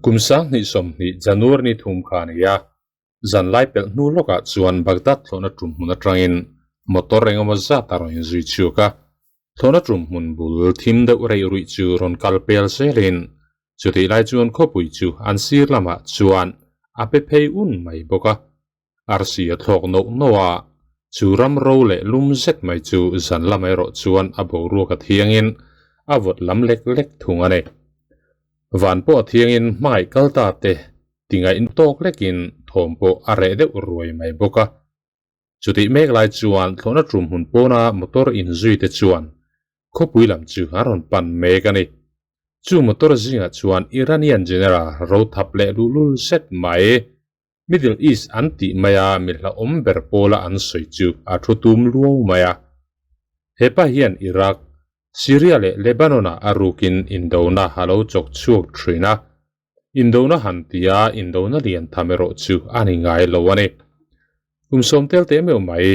Kum 2020 January ni thum kha a ni a, zan lai pelh hnu lawkah chuan Baghdad thlawhna tum hmun atangin motor engemaw zat a rawn inzui chhuak a, thlawhna tum hmun bul thim deuh rei ruih chu rawn kal pel zelin chutih lai chuan khawpui chu an sir lamah chuan a pe phei un mai bawk a. Arsi a thlawk noh noh a, chu ram ro leh lum zet mai chu zan lam erawh chuan a boruak a thiangin a vawt lam lek lek thung a ni. Van pawh a thiangin hmangaih kal ta te tingaih tawk lekin thawm pawh a reh deuh ruai mai bawk a. Chutih mek lai chuan thlawhna tum hmun pawna motor inzui te chuan khawpui lam chu a rawn pan mek a ni. Chu motor zingah chuan Iranian General rothap leh luhlul zet mai Middle East an tih maia mi hlauhawm ber pawla an sawi chu a thu tum luau mai a. Hepa hian Iraq, Syria leh Lebanon-ah a rukin indona a lo chawk chhuak thin a. Indona han tia indona lian tham erawh chu a ni ngai lo a ni. Kum sawm tel teh meuh mai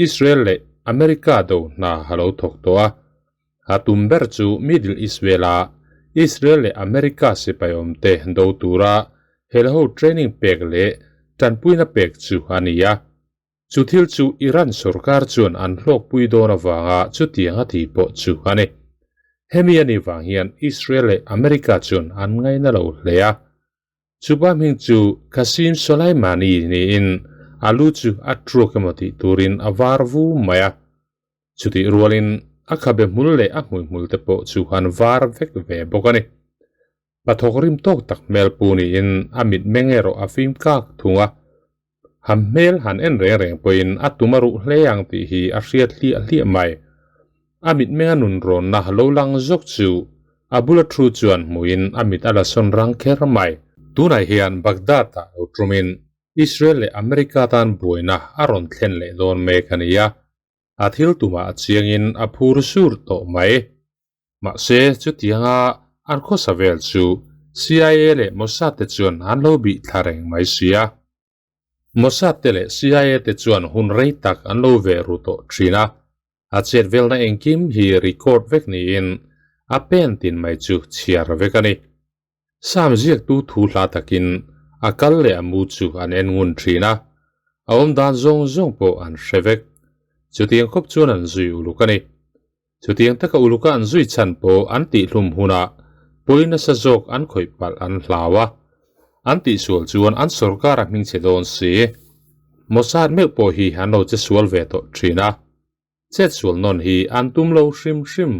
Israel leh America do hna a lo thawk tawh a. A tum ber chu Middle East vela Israel leh America sipai awmte do tura helho training pek leh tanpuina pek chu a ni a. Chu thil chu Iran sorkar chuan an hlawkpui dawn avanga chutiang a tih pawh chu a ni. Hemi a nih vang hian Israel leh America chuan an ngaina lo hle a. Chupa hming chu Qasem Soleimani niin a lu chu a truak emaw tih turin a var vu mai a. Chutih rualin a khabe hmul leh a hmuihmul te pawh chu an var vek ve bawk a ni. Pathawk rim tawk tak hmel pu niin a mitmeng erawh a fim kak thung a. Han hmel han en reng reng pawhin a tum a ruh hle ang tih hi a hriat hliah hliah mai. A mitmenga nunrawnna lo lang zawk chu a bula thu chuan hmuhin a mit a la sawn rang kher mai. Tunah hian Baghdad-ah lo tumin Israel leh America tan buaina a rawn thlen leh dawn mek a ni a. A thil tumah a chiangin a phur sur tawh mai. Mahse, chutianga an khawsa vel chu CIA leh Mossad te chuan an lo bih thla reng mai si a. Mossad te leh CIA te chuan hun rei tak an lo ve ru tawh thin a. A chet velna engkim hi record vek niin a pen tin mai chu chhiar vek a ni. Sam ziaktu thu hla takin a kal leh a mu chu an en ngun thin a, a awm dan zawng zawng pawh an hre vek. Chutiang khawp chuan an zui uluk a ni. Chutiang taka uluka an zui chhan pawh an tihhlum hunah pawi nasa zawk an khawih palh an hlau a. An tihsual chuan an sorkar a hmingchhe dawn si. Mossad meuh pawh hi an lo che sual ve tawh thin a. Chetsual nawn hi an tum lo hrim hrim.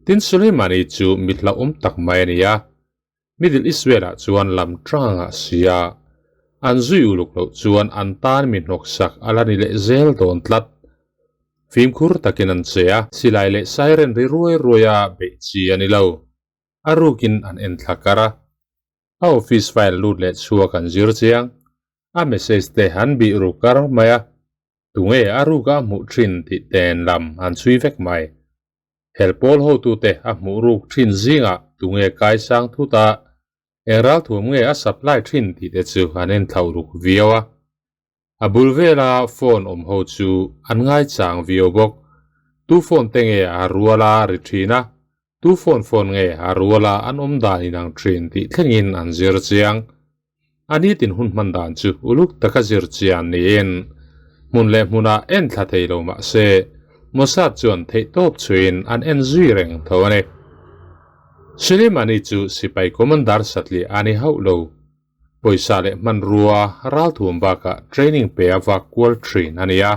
Tin Soleimani chu mi hlauhawm tak mai a ni a, Middle East velah chuan lam tangah sia an zui uluk loh chuan an tan mi hnawksak a la ni leh zel dawn tlat. Fimkhur takin an che a, silai leh siren ri ruai ruaia beih chi a ni lo. A rukin an en thla kar a. A office file lut leh chhuak an zir chiang. A message te an bih ru kar mai a. Tunge a ruk a hmuh thin tih ten lam an chhui vek mai. Hel pawl hotute a hmuh ruk thin zingah tunge kai sang thut a, eng ralthuam nge a supply thin tih te chu an en thlauh ruk viau a. A bul vela phone awm ho chu an ngaichang viau bawk. Tu phone te nge a rual a ri thin a, tu phone phone nge a rual a an awm dan inang thin tih thlengin an zir chiang. A nitin hun hman dan chu uluk taka zir chian niin hmun leh hmunah en thla thei lo mah se, Mossad chuan theihtawp chhuiin an en zui reng tho a ni. Soleimani chu sipai commander satliah a ni hauh lo. Pawisa leh hmanrua ralthum bakah training pe a vak kual thin a ni a.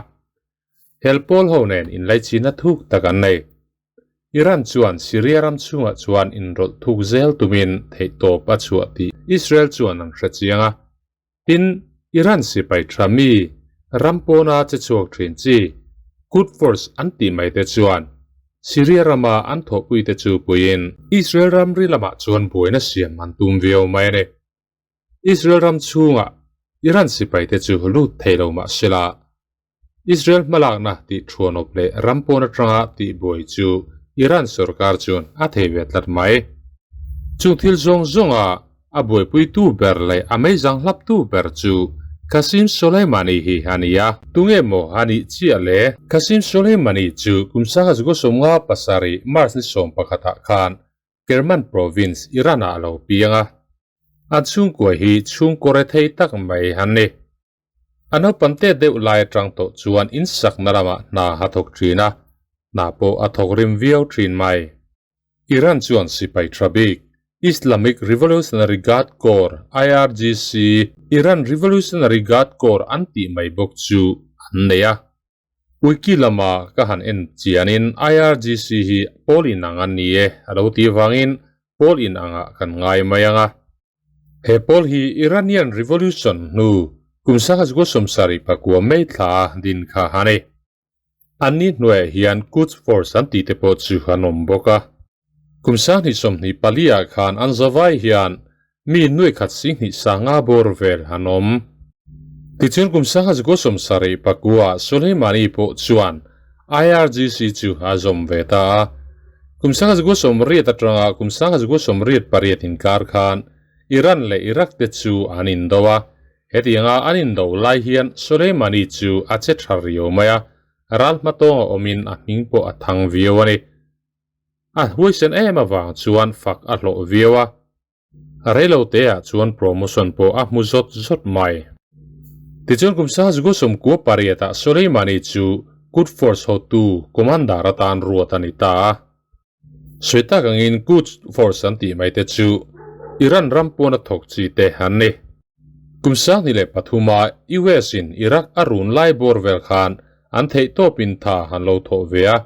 Hel pawl ho nen inlaichina thuk tak an nei. Iran chuan Syria ram chhungah chuan inrawlh thuk zel tumin theihtawp a chhuah tih Israel chuan an hre chiang a. Tin, Iran sipai tha mi ram pawna che chhuak thin chi Quds Force an tih mai te chuan Syria rama an thawhpui te chu puiin Israel ramri lamah chuan buaina siam an tum viau mai a ni. Israel ram chhungah Iran sipaite chu lut thei lo mah sela, Israel hmalakna tih thuanawp leh ram pawn atanga tihbuai chu Iran sorkar chuan a thei ve tlat mai. Chung thil zawng zawnga a buaipuitu ber leh a meizang hlaptu ber chu Qasem Soleimani hi a ni a. Tunge maw a nih chiah le? Qasem Soleimani chu kum 1957 March ni 11 khan Kerman Province, Iran-ah a lo piang a. An chhungkua hi chhungkaw rethei tak mai an ni. A naupang te deuh lai atang tawh chuan in sakna lamah hna a thawk thin a, hna pawh a thawk rim viau thin mai. Iran chuan sipai tha bik, Islamic Revolutionary Guard Corps, IRGC, Iran Revolutionary Guard Corps an tih mai bawk chu an nei a. Wiki lama ka han en chianin IRGC hi pawl inang an ni e a lo tih vangin pawl inangah kan ngai mai ang a. He pawl hi Iranian Revolution hnu kum 1979 May thla din kha a ni. Anni hnuaiah hian Quds Force an tih te pawh chu an awm bawk a. Kum 2024 ah khan an zavai hian mi nuai khat sihnih sanga bawr vel an awm. Tichuan kum 1979 ah Soleimani pawh chuan IRGC chu a zawm ve ta a. Kum 1980 atanga kum 1988 inkar khan Iran leh Iraq te chu an indo a. Hetianga an indo lai hian Soleimani chu a che tha riau mai a, ral hmatawnga awmin a hming pawh a thang viau a ni. A huaisen em avang chuan fak a hlawh viau a, reilo teah chuan promotion pawh a hmu zawt zawt mai. Tichuan kum 1998 ah Soleimani chu Quds Force hotu commander atan ruat a ni ta a. Sawi tak angin Quds Force an tih mai te chu Iran ram pawn a thawk chi te an ni. Kum 2003 a US in Iraq a run lai bawr vel khan an theih tawp in tha han lo thawh ve a,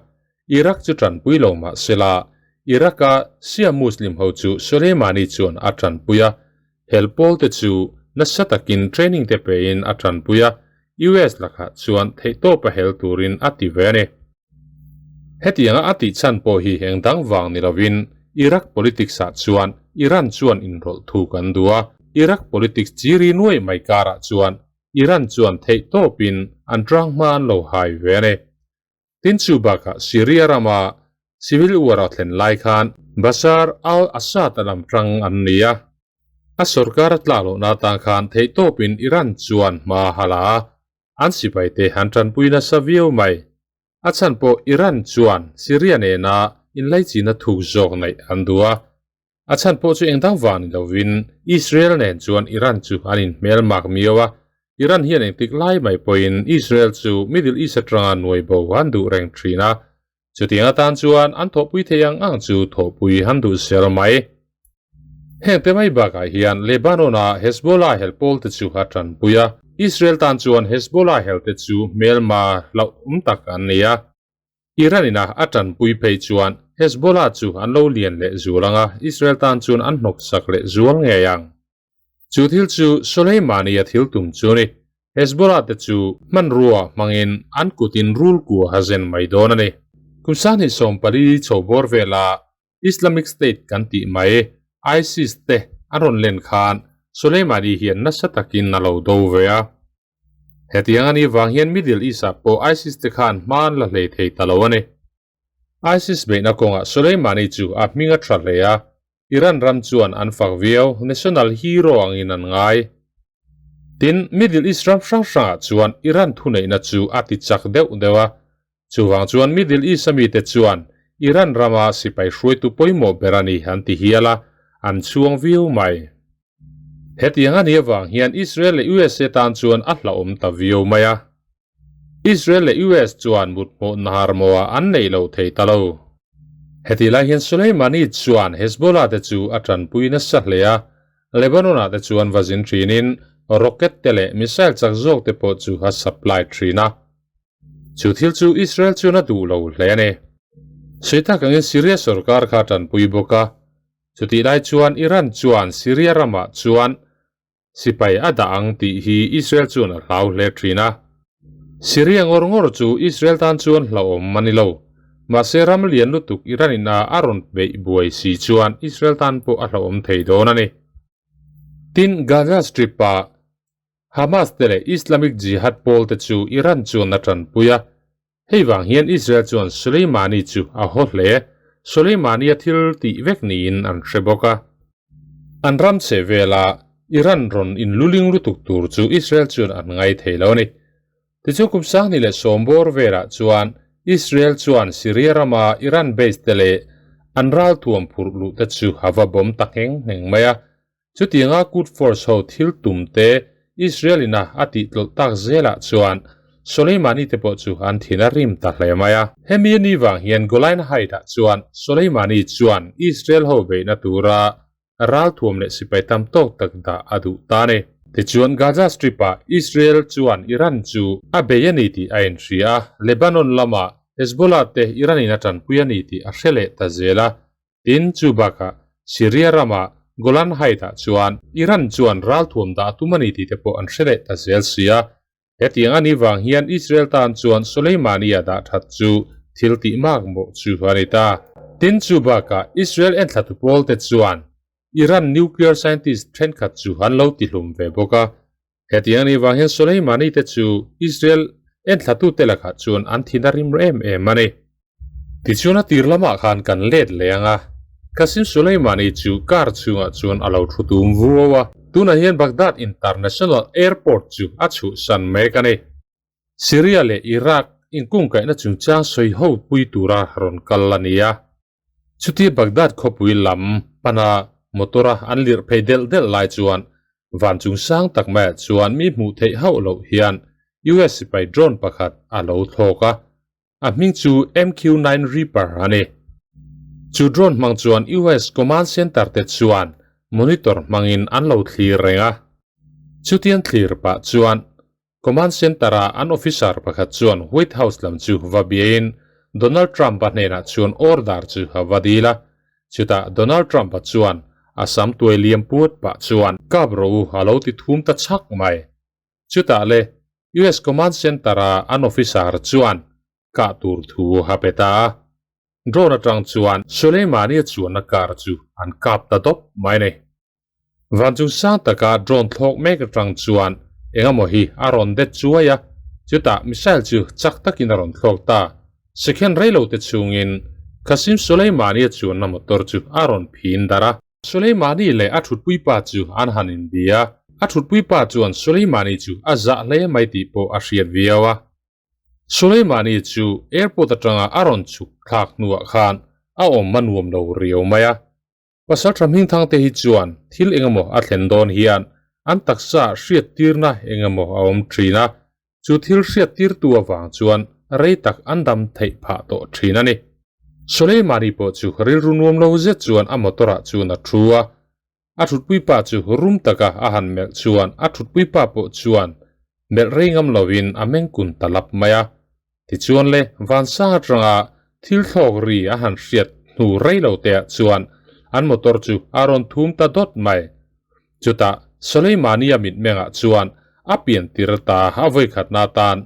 Iraq chu tanpui lo mah sela Iraq a Shia Muslim ho chu Soleimani chuan a tanpui a, hel pawl te chu nasa takin training te pe in a tanpui a, US lakah chuan theih tawp a hel turin a ti ve a ni. Hetianga a tih chhan pawh hi eng dang vang ni lovin Iraq politics ah chuan Iran chuan inrawlh thu kan duh a, Iraq politics chi ri nuai mai karah chuan Iran chuan theih tawpin an tang hma an lo hai ve a ni. Tin chu bakah Syria rama civil war a thlen lai khan Bashar al-Assad a lam tang an ni a, a sorkar a tlak lohna atang khan theih tawpin Iran chuan hma a hala a, An sipaite han tanpui nasa viau mai. A chhan pawh Iran chuan Syria nena inlaichina thuk zawk neih an duh a. A chhan pawh chu engdang vang ni lovin Israel nen chuan Iran chu an inhmel mak miau a. Iran hian engtik lai mai pawhin Israel chu Middle East atanga nuai bo an duh reng thin a. Chutiang atan chuan an thawhpui thei ang ang chu thawhpui han duh ser mai. Heng te mai bakah hian Lebanon-a Hezbollah hel pawl te chu a tanpui a. Israel tan chuan Hezbollah hel te chu hmelma hlauhawm tak an ni a. Iran ina a tanpui phei chuan Hezbollah chu an lo lian leh zual ang a, Israel tan chuan an hnawksak leh zual ngei ang. Chu thil chu Soleimani a thil tum chu a ni. Hezbollah te chu hmanrua hmangin an kutin rul kua a zen mai dawn a ni. Kum 2014 chho bawr vela Islamic State kan tih mai ISIS te an rawn len khan Soleimani hian nasa takin a lo do ve a. Hetiang a nih vang hian Middle East-ah pawh ISIS te khan hma an la hlei thei ta lo a ni. ISIS beihna kawngah Soleimani chu a hming a tha hle a, Iran ram chuan an fak viau, national hero angin an ngai. Tin, Middle East ram hrang hrangah chuan Iran thuneihna chu a ti chak deuh deuh a, chuvang chuan Middle East a mite chuan Iran rama sipai hruaitu pawimawh ber a ni an ti hial a, an chhuang viau mai. Hetiang a nih avang hian Israel leh USA tan chuan a hlauhawm ta viau mai a. Israel leh US chuan mut hmuh nahar maw an neih loh thei ta lo. Hetih lai hian Soleimani chuan Hezbollah te chu a tanpui nasa hle a, Lebanon-ah te chuan va zin thinin rocket te leh missile chak zawk te pawh chu a supply thin a. Chu thil chu Israel chuan a duh lo hle a ni. Sawi tak angin Syria sorkar kha a tanpui bawk a, chutih lai chuan Iran chuan Syria ramah chuan Sipai a dah ang tih hi Israel chuan a hlau hle thin a. Syria ngawr ngawr chu Israel tan chuan hlauhawm a ni lo. Mahse ram lian lutuk Iran in a a rawn beih buai si chuan Israel tan pawh a hlauhawm thei dawn a ni. Tin, Gaza Strip ah Hamas te leh Islamic Jihad pawl te chu Iran chuan a tanpui a. Hei vang hian Israel chuan Soleimani chu a haw hle. Soleimani a thil tih vek niin an hre bawk a. An ram chhe vela Iran rawn inluling lutuk tur chu Israel chuan an ngai thei lo a ni. Tichuan kum 2010 bawr velah chuan Israel chuan Syria rama Iran base te leh an ralthuam phurh luh te chu a va bawm ta ngheng ngheng mai a. Chutianga Quds Force ho thil tum te Israel ina a tih tlawlh tak zelah chuan Soleimani te pawh chu an thin a rim ta hle mai a. Hemi ni vang hian Golan Height-ah chuan Soleimani chuan Israel ho beihna tura ralthuam leh sipai tam tawk tak dah a duh ta a ni. Tichuan Gaza Strip-ah Israel chuan Iran chu a bei a ni tih a inhria a, Lebanon lamah Hezbollah te Iran-in a tanpui a ni tih a hre leh ta zel a. Tin, chu bakah Syria rama Golan Height-ah chuan Iran chuan ralthuam dah a tum a ni tih te pawh an hre leh ta zel si a. Hetiang a nih vang hian Israel tan chuan Soleimani-a dah that chu thil tih mak mawh chu a ni ta. Tin, chu bakah Israel enthlatu pawlte chuan Iran nuclear scientist thenkhat chu an lo tihlum ve bawk a. Hetiang a nih vang hian Soleimani te chu Israel enthlatute lakah chuan an thin a rim em em a ni. Tichuan a tir lamah khan kan let leh ang a, Qasem Soleimani chu car chhungah chuan a lo thu tum vuau a, tunah hian Baghdad International Airport chu a chhuhsan mek a ni. Syria leh Iraq inkungkaihna chungchang sawi ho pui tura rawn kal a ni a. Chuti Baghdad khawpui lam pana motor-a an lirh phei delh delh lai chuan van chung sang tak maiah chuan mi hmuh theih hauh loh hian US sipai drone pakhat a lo thlawk a, a hming chu MQ-9 Reaper a ni. Chu drone hmang chuan US command center te chuan monitor hmangin an lo thlir reng a. Chutiang thlir pah chuan Command Center-a an officer pakhat chuan White House lam chu va biain Donald Trump-a hnenah chuan order chu a va dil a. Chutah Donald Trump-a chuan a sam tuai liam puat pah chuan kap rawh u a lo ti thum ta chhak mai. Chutah le US Command Center-a an officer chuan kah tur thu a pe ta a. Drone atang chuan Soleimani-a chuanna car chu an kap ta dawp mai a ni. Van chung sang taka drone thlawk mek atang chuan engemaw hi a rawn det chuai a, chutah missile chu chak takin a rawn thlawk ta. Second reilote chhungin Qasem Soleimani-a chuanna motor chu a rawn phin darh a. Soleimani leh a thutpuipa chu an han inbia a, a thutpuipa chuan Soleimani chu a zah hle mai tih pawh a hriat viau a. Soleimani chu airport atanga a rawn chhuk thlak hnuah khan a awm a nuam lo riau mai a. Pasal tha hmingthang te hi chuan thil engemaw a thlen dawn hian an taksa hriattirna engemaw a awm thin a, chu thil hriattirtu avang chuan rei tak an dam theih phah tawh thin a ni. Soleimani pawh chu rilru nuam lo zet chuan a motor ah chuan a thu a, a thutpui pa chu rum taka a han melh chuan a thutpui pa pawh chuan melh rei ngam lovin a mengkun ta lap mai a. Tichuan le, vansang atanga thil thlawk ri a han hriat hnu rei lo te ah chuan an motor chu a rawn thum ta dawt mai. Chutah Soleimani-a mitmengah chuan a pian tir ta a vawikhatna atan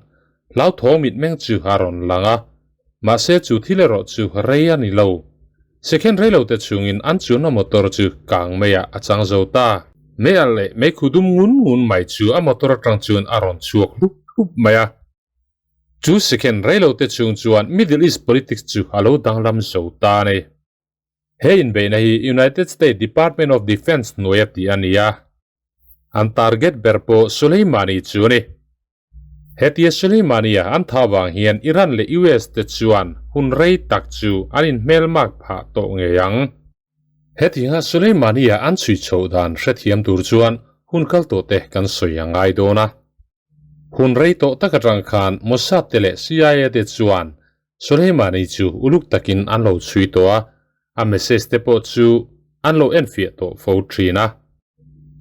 hlauthawng mitmeng chu a rawn lang a. Mahse chu thil erawh chu rei a ni lo. Second rei lo te chungin an chuanna motor chu kang meiah a chang zo ta. Mei alh leh meikhu dum ngun ngun mai chu a motor atang chuan a rawn chhuak hlup hlup mai a. Chu second reilote chhung chuan Middle East politics chu a lo danglam zo ta a ni. He inbeihna hi United States Department of Defense hnuaia tih a ni a, an target ber pawh Soleimani chu a ni. Hetia Soleimani-a an thah vang hian Iran leh US te chuan hun rei tak chu an inhmelmak phah tawh ngei ang. Hetinga Soleimani-a an chhui chhoh dan hrethiam tur chuan hun kal tawhte kan sawi a ngai dawn a. Hun rei tawh tak atang khan Mossad te leh CIA te chuan Soleimani chu uluk takin an lo chhui tawh a, a message te pawh chu an lo enfiah tawh fo thin a.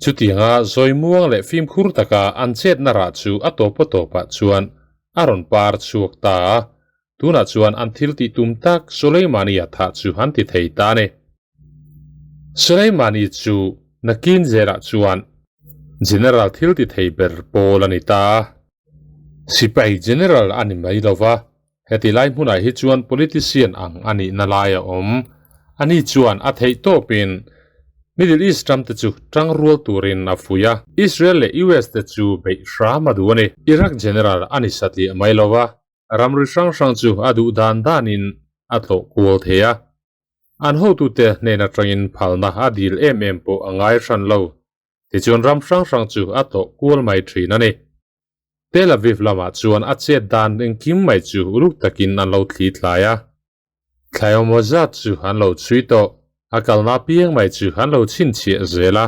Chutianga zawimuang leh fimkhur taka an chetna rah chu a tawpa tawpah chuan a rawn par chhuak ta a, tunah chuan an thil tih tum tak Soleimani-a thah chu an ti thei ta a ni. Soleimani chu nakin zelah chuan General thil ti thei ber pawl a ni ta a. Sipai General a ni mai lo va, heti lai hmunah hi chuan politician ang a nihna lai a awm. Ani chuan a theih tawpin Middle East ram te chu tangrual turin a fuih a, Israel leh US te chu beih hram a duh a ni. Iraq General a ni satliah mai lo va, ramri hrang hrang chu a duh dan danin a tlawh kual thei a. An hotute hnen atangin phalna a dil em em pawh a ngai hran lo. Tichuan ram hrang hrang chu a tlawh kual mai thin a ni. Tel Aviv lamah chuan a chet dan engkim mai chu uluk takin an lo thli thlai a. Thlaiawmaw zat chu an lo chhui tawh. A kalna piang mai chu an lo chhinchhiah zel a.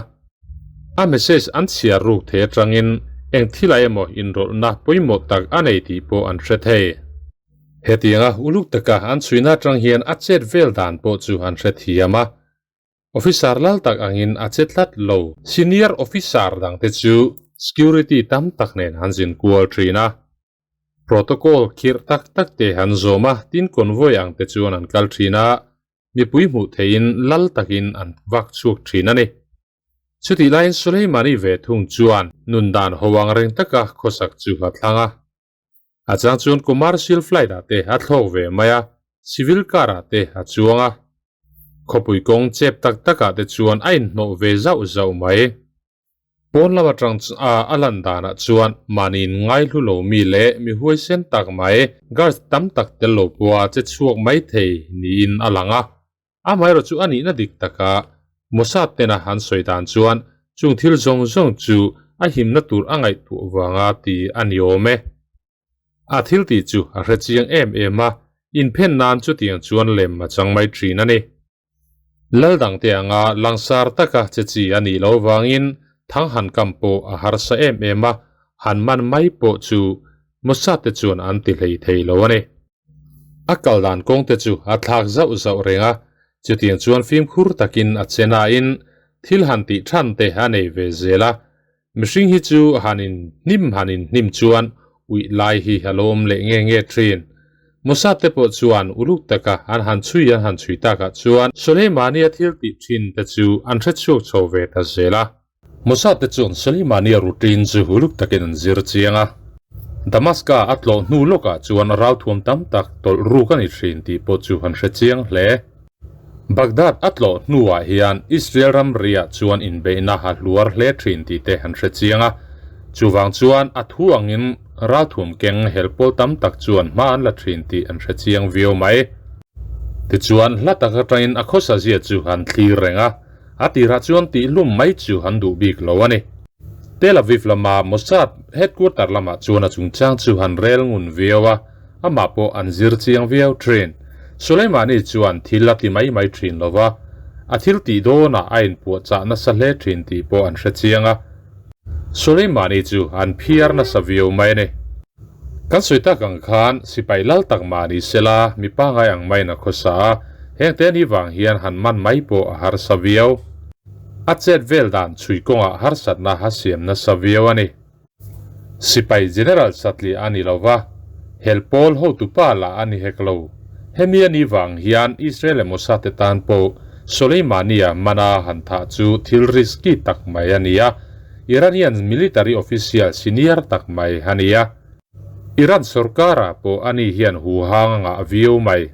A message an chhiar ruk thei atangin eng thilah emaw inrawlhna pawimawh tak a nei tih pawh an hre thei. Hetianga uluk taka an chhuina atang hian a chet vel dan pawh chu an hre thiam a. Officer lal tak angin a che tlat lo. Senior officer dangte chu security tam tak nen an zin kual thin a. Protocol khirh tak tak te an zawm a, tin convoy ang te chuan an kal thin a, mipui hmuh theihin lal takin an vak chhuak thin a ni. Chutih laiin Soleimani ve thung chuan nun dan ho ang reng taka khawsak chu a thlang a. A chang chuan commercial flight ah te a thlawk ve mai a, civil car ah te a chuang a. Khawpui kawng chep tak takah te chuan a inhnawh ve zauh zauh mai. Pawn lam atang a a lan danah chuan mahniin ngaihlu lo mi leh mi huaisen tak mai guards tam tak tel lo pawha che chhuak mai thei niin a lang a. Amaherawh chu a nihna dik taka Mossad tena an sawi dan chuan chung thil zawng zawng chu a himna tur a ngaihtuah vanga ti a ni awm e. A thil tih chu a hre chiang em em a, inphen nan chutiang chuan lem a chang mai thin a ni. Lal dangte anga langsar taka che chi a nih loh vangin thang han kam pawh a harsa em em a, han man mai pawh chu Mossad te chuan an ti hlei thei lo a ni. A kal dan kawng te chu a thlak zauh zauh reng a, chutiang chuan fimkhur takin a che nain thil han tih than te a nei ve zel a, Mihring hi chu han in hnim han in hnim chuan uih lai hi a lo awm leh nge nge thin. Mossad te pawh chuan uluk taka an han chhui an han chhui takah chuan Soleimani-a thil tih thin te chu an hre chhuak chho ve ta zel a. Mossad te chuan Soleimani-a routine chu uluk takin an zir chiang a. Damaska a tlawh hnu lawkah chuan ralthuam tam tak tawlh ruk a ni thin tih pawh chu an hre chiang hle. Baghdad a tlawh hnuah hian Israel ramriah chuan inbeihna a hluar hle thin tih te an hre chiang a, chuvang chuan a thu angin ralthuam keng helpawl tam tak chuan hma an la thin tih an hre chiang viau mai. Tichuan hla tak atangin a khawsa zia chu an thlir reng a, a tirah chuan tihhlum mai chu an duh bik lo a ni. Tel Aviv lama Mossad headquarter lamah chuan a chungchang chu an rel ngun viau a, Amah pawh an zir chiang viau thin. Soleimani chuan thil a ti mai mai thin lo va, a thil tih dawnah a inpuahchah nasa hle thin tih pawh an hre chiang a. Soleimani chu an phiar nasa viau mai a ni. Kan sawi tak ang khan sipai lal tak mah ni sela mi pangai ang maiin a khawsa a, hengte ni vang hian han man mai pawh a harsa viau. A chet vel dan chhui kawngah harsatna a siam nasa viau a ni. Sipai General Satli a ni lo va, hel pawl hotupa lah a ni hek lo. Hemi a nih vang hian Israel leh Mossad te tan pawh Soleimani-a mana han thah chu thil risky tak mai a ni a, Iranian military official senior tak mai a ni a. Iran sorkar-ah pawh ani hian huhang a ngah viau mai.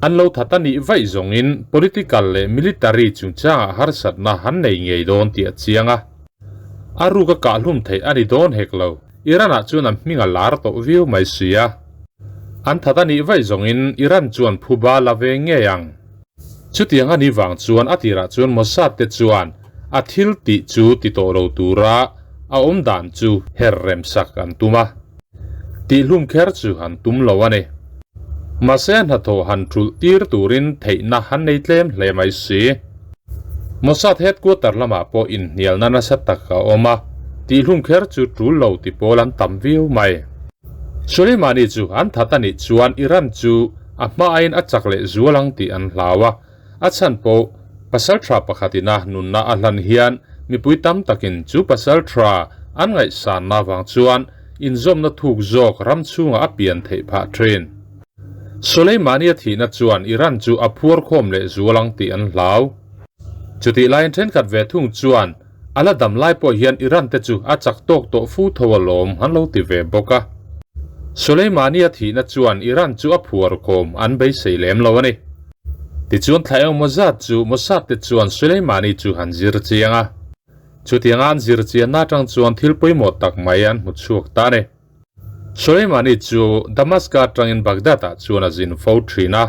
An lo that a nih vaih zawngin political leh military chungchangah harsatna an nei ngei dawn tih a chiang a. A ruk a kahhlum theih a ni dawn hek lo. Iran-ah chuan an hming a lar tawh viau mai si a. An that a nih vaih zawngin Iran chuan phuba la ve ngei ang. Chutiang a nih vang chuan a tirah chuan Mossad te chuan a thil tih chu ti tawh lo tura a awm dan chu her rem sak an tum a. Tihhlum kher chu an tum lo a ni. Mahse a hnathawh han thulh tir turin theihna an nei tlem hle mai si. Mossad headquarter lamah pawh inhnialna nasa tak a awm a, tihhlum kher chu tul lo ti pawl an tam viau mai. Soleimani chu an that a nih chuan Iran chu a hma aiin a chak leh zual ang tih an hlau a, a chhan pawh pasal tha pakhatina nunna a hlan hian mipui tam takin chu pasal tha an ngaihsanna vang chuan inzawmna thuk zawk ram chhungah a pian theih phah thin. Soleimani a thihna chuan Iran chu a phuar khawm leh zual ang tih an hlau. Chutih laiin thenkhat ve thung chuan A la dam lai pawh hian Iran te chu a chak tawk tawh fu tho alawm an lo ti ve bawk a. Soleimani a thihna chuan Iran chu a phuar kawm an beisei lem lo a ni. Tichuan thla eng maw zat chu Mossad te chuan Soleimani chu han zir chiang a. Chutianga an zir chianna atang chuan thil pawimawh tak mai an hmu chhuak ta a ni. Soleimani chu Damaska atangin Baghdad ah chuan a zin fo thin a.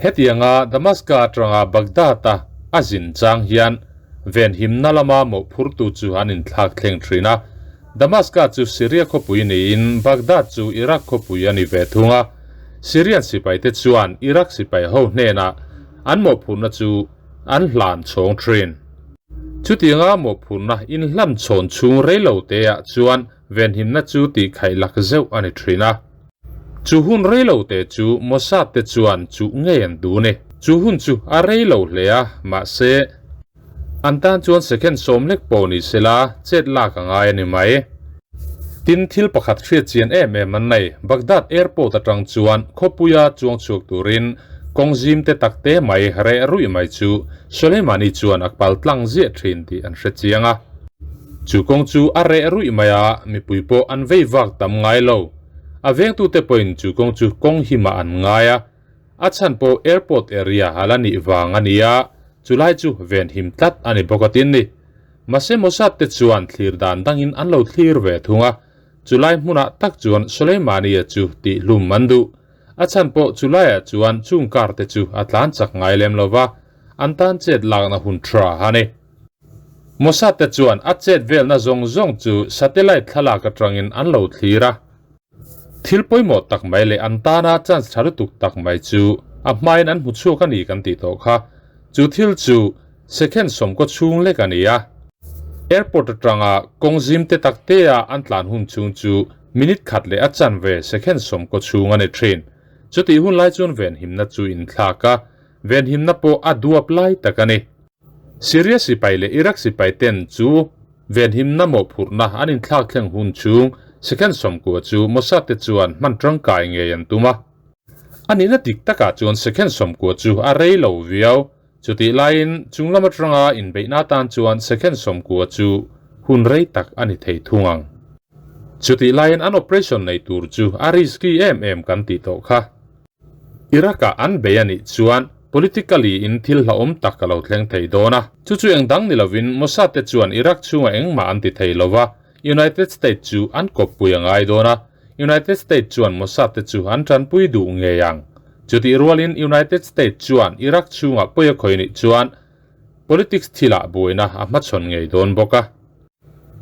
Hetianga Damaska atanga Baghdad a a zin chang hian venhimna lama mawhphurtu chu an inthlak thleng thin a. Damaska chu Syria khawpui niin Baghdad chu Iraq khawpui a ni ve thung a. Syrian sipaite chuan Iraq sipai ho hnenah an mawhphurhna chu an hlan chhawng thin. Chutianga mawhphurhna inhlam chhawn chhung reilo teah chuan venhimna chu tihkhaih lak zeuh a ni thin a. Chu hun reilo te chu Mossad te chuan chuh ngei an duh ni. Chu hun chu a reilo hle a, mahse, An tan chuan second sawm lek pawh ni sela chet lak a ngai a ni mai. Tin, thil pakhat hriat chian em em an nei. Baghdad Airport atang chuan khawpuia chuang chhuak turin kawng zim te tak te mai reh ruih mai chu Soleimani chuan a pal tlang ziah thin tih an hre chiang a. Chu kawng chu a reh ruih mai a, mipui pawh an vei vak tam ngai lo. A vengtute pawhin chu kawng chu kawng himah an ngai a. A chhan pawh airport area a la nih vang a ni a, chulai chu venhim tlat a ni bawk a tin ni. Mahse Mossad te chuan thlir dan dangin an lo thlir ve thung a, chulai hmunah tak chuan Soleimani-a chu tihhlum an duh. A chhan pawh chulaiah chuan chung car te chu a tlan chak ngai lem lo va, an tan chet lakna hun tha a ni. Mossad te chuan a chet velna zawng zawng chu satellite thlalak atangin an lo thlir a. Thil pawimawh tak mai leh an tana chance tha lutuk tak mai chu a hmain an hmu chhuak a ni kan tih tawh kha. Chu thil chu second sawmkaw chhung lek a ni a. Airport atanga kawng zim te tak te a an tlan hun chhung chu minute khat leh a chanve second sawmkaw chhung a ni thin. Chutih hun lai chuan venhimna chu inthlak a, venhimna pawh a duap lai tak a ni. Syria sipai leh Iraq sipai ten chu venhimna mawhphurhna an inthlak thleng hun chhung second 90 chu Mossad te chuan hman tangkai ngei an tum a. A nihna dik takah chuan second 90 chu a rei lo viau. Chutih laiin chung lam atanga inbeihna atan chuan second 90 chu hun rei tak a ni thei thung ang. Chutih laiin an operation nei tur chu a risky em em kan tih tawh kha. Iraq-ah an bei a nih chuan politically in thil hlauhawm tak a lo thleng thei dawn a. Chu chu eng dang ni lovin Mossad te chuan Iraq chhungah engmah an ti thei lo va, United States chu an kawppui a ngai dawn a, United States chuan Mossad te chu an tanpui duh ngei ang. Chutih rualin United States chuan Iraq chhungah pawi a khawi nih chuan politics thilah buaina a hmachhawn ngei dawn bawk a.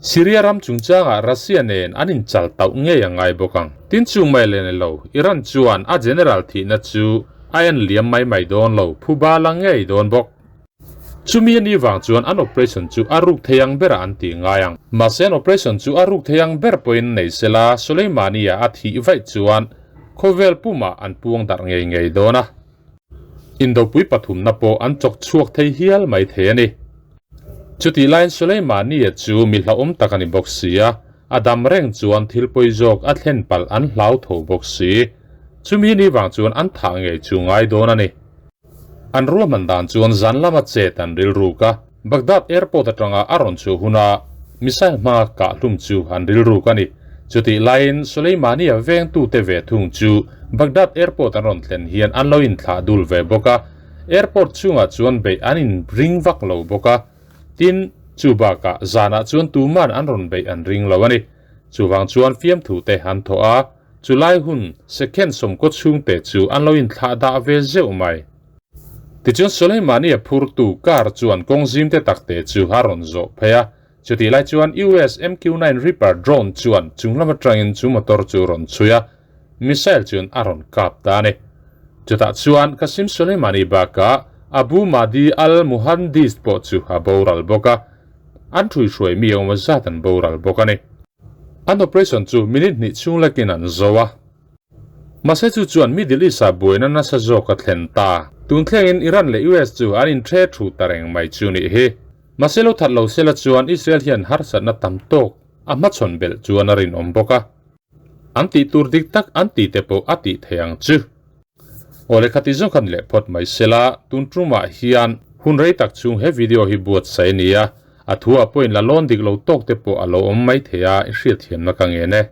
Syria ram chungchangah Russia nen an inchal tauh ngei a ngai bawk ang. Tin chung mai leh ni lo, Iran chuan a general thihna chu a en liam mai mai dawn lo, phuba la ngei dawn bawk. Chumi a ni vang chuan an operation chu a ruk thei ang berah an tih ngai ang. Mahse an operation chu a ruk thei ang ber pawhin nei sela Soleimani-a a thih vaih chuan khawvel pumah an puang darh ngei ngei dawn a. Indopui pathumna pawh an chawk chhuak thei hial mai thei a ni. Chutih laiin Soleimani-a chu mi hlauhawm tak a ni bawk si a, a dam reng chuan thil pawi zawk a thlen palh an hlau tho bawk si. Chumi ni vang chuan an thah ngei chu ngai dawn a ni. An ruahman dan chuan zan lama chet an rilruk a, Baghdad airport atanga a rawn chhuah huna missile hmanga kah hlum chu an rilruk a ni. Chutih laiin Soleimani-a vengtute ve thung chu Baghdad airport an rawn thlen hian an lo inthlah dul ve bawk a, airport chhungah chuan beih an inring vak lo bawk a. Tin, chu bakah zanah chuan tuman an rawn beih an ring lo a ni. Chuvang chuan fiamthute an thawh a, chulai hun second 90 chhungte chu an lo inthlah dah ve zeuh mai. Tichuan Soleimani-a phurtu car chuan kawng zimte takte chu a rawn zawh phei a, chutih lai chuan US MQ-9 Reaper drone chuan chung lam atangin chu motor chu rawn chhui a, missile chuan a rawn kap ta a ni. Chutah chuan Qasem Soleimani bakah Abu Mahdi al-Muhandis pawh chu a boral bawk a, an ṭhuihruai mi engemaw zat an boral bawk a ni. An operation chu minute hnih chhung lekin an zo a. Mahse chu chuan Middle East-ah buaina nasa zawk a thlen ta. Tun thlengin Iran leh US chu an inṭhe thu ta reng mai chu nih hi. Mahse lo that lo sela chuan Israel hian harsatna tam tawk a hmachhawn belh chuan a rinawm bawk a. An tih tur dik tak an tih te pawh a tih theih ang chu. Aw lehkha ti zawk a ni leh phawt mai sela, tun tumah hian hun rei tak chhung he video hi buatsaih a ni a, a thu ah pawhin la lawn dik lo tawk te pawh a lo awm mai thei a, i hriatthiamna ka ngen e.